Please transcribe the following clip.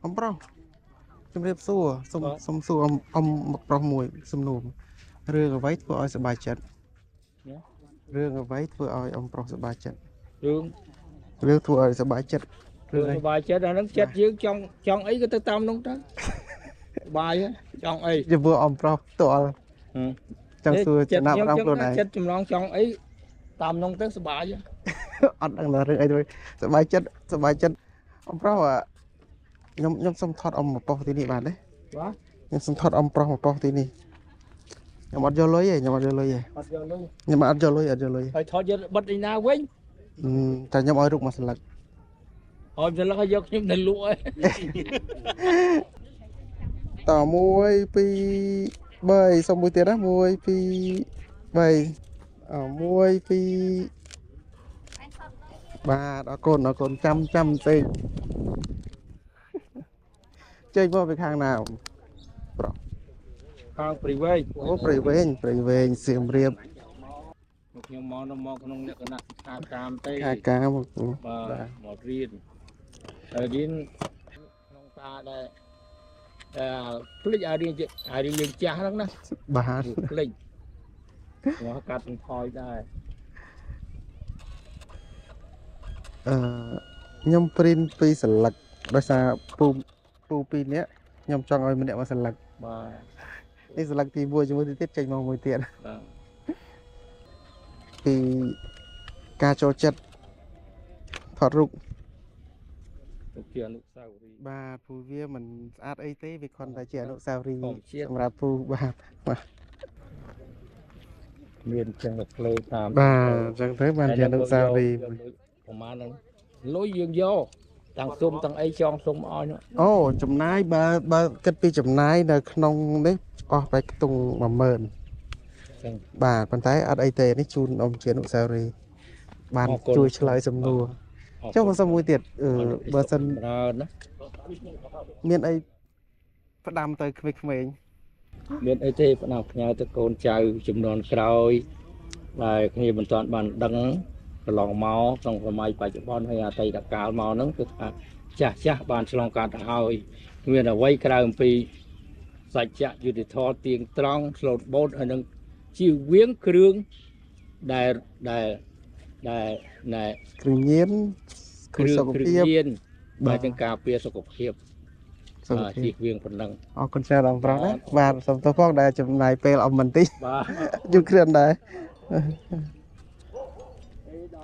អ៊ំប្រុសជំរាបសួរសូមសូមសួរអ៊ំអ៊ំមកប្រុសមួយសំណួររឿងអ្វីធ្វើឲ្យសប្បាយចិត្តរឿងអ្វីធ្វើឲ្យអ៊ំប្រុសសប្បាយចិត្ត រឿង រឿងធ្វើឲ្យសប្បាយចិត្ត រឿងសប្បាយចិត្តអាហ្នឹងចិត្តយើងចង់ចង់អីក៏ទៅតាមនោះទៅសប្បាយចង់អី ចំពោះអ៊ំប្រុសផ្ទាល់ចង់សួរចំណាប់អារម្មណ៍ខ្លួនឯង ចិត្តចំណងចង់អីតាមនោះទៅសប្បាយ អត់ដឹងថារឿងអីទៅសប្បាយចិត្តសប្បាយចិត្តអ៊ំប្រុសខ្ញុំខ្ញុំសុំថតអ៊ំមកប៉ុស្តិ៍ទីនេះបានទេ បាទ ខ្ញុំសុំថតអ៊ំប្រុសមកប៉ុស្តិ៍ទីនេះខ្ញុំអត់យកលុយទេខ្ញុំអត់យកលុយទេ អត់យកលុយ ខ្ញុំអត់យកលុយអត់យកលុយ ហើយថតយកបិទឯណាវិញ តែខ្ញុំឲ្យរូបមួយសន្លឹក ឲ្យសន្លឹកឲ្យយកខ្ញុំទៅលក់ឯង ត1 2 3សុំមួយទៀតណា1 2 3 អ1 2បាទអរគុណអរគុណចាំចាំពេកចេញមកពីខាងណាប្រុស ខាងព្រៃវែង អូព្រៃវែងព្រៃវែងសៀមរាប ខ្ញុំមកនៅមកក្នុងលក្ខណៈសិក្ខាកាមទេ ខាកាម បាទមករៀនហើយរៀនក្នុងតាដែលអឺភ្លេចឲ្យរៀនឲ្យរៀនយើងចាស់ហ្នឹងណា បាទ ភ្លេចមកកាត់បន្ថយដែរ អឺខ្ញុំព្រីនពីសន្លឹកដោយសារពូពូពីរនាក់ខ្ញុំចង់ឲ្យម្នាក់មកសន្លឹក បាទ នេះសន្លឹកទី1ជាមួយទៀតចេញមកមួយទៀត បាទ ពីការចូលចិត្តថតរូប ទុកជាអនុស្សាវរីយ៍ បាទពូវាមិនស្អាតអីទេវាគ្រាន់តែជាអនុស្សាវរីយ៍សម្រាប់ពូបាទបាទ មានចឹងទៅភ្លើតាម បាទអញ្ចឹងទៅបានជាអនុស្សាវរីយ៍ ប្រហែលហ្នឹងលុយយើងយកទាំងសុំទាំងអីចងសុំឲ្យនោះ អូចំណាយបើបើគិតពីចំណាយនៅក្នុងនេះអស់បែកខ្ទង់10000 ចឹង បាទប៉ុន្តែអត់អីទេនេះជូនអ៊ំជាអនុស្សាវរីយ៍បានជួយឆ្លើយសំណួរចុះបើសិនមួយទៀតបើសិន ច្រើនណា មានអីផ្ដាំទៅក្មេងៗ មានអីទេផ្ដាំផ្ញើទៅកូនចៅចំនួនក្រោយដែលគ្នាមិនទាន់បានដឹងកន្លងមកក្នុងសម័យបច្ចុប្បន្នហើយអតីតកាលមកហ្នឹងគឺថាចាស់ចាស់បានឆ្លងកាត់ទៅហើយគ្មានអ្វីក្រៅអំពីសច្ចៈយុត្តិធម៌ទៀងត្រង់ស្លូតបូតហើយនឹងជីវៀងគ្រឿងដែលដែលដែលណែ គ្រឿងញៀន គ្រឿងសុខភាពបាទទាំងការពារសុខភាព សុខភាព ជីវៀងប៉ុណ្ណឹង អរគុណច្រើនដល់ប្រុសណាបាទសូមទោសផងដែលចំណាយពេលអស់បន្តិច បាទ យូរគ្រឿនដែរ។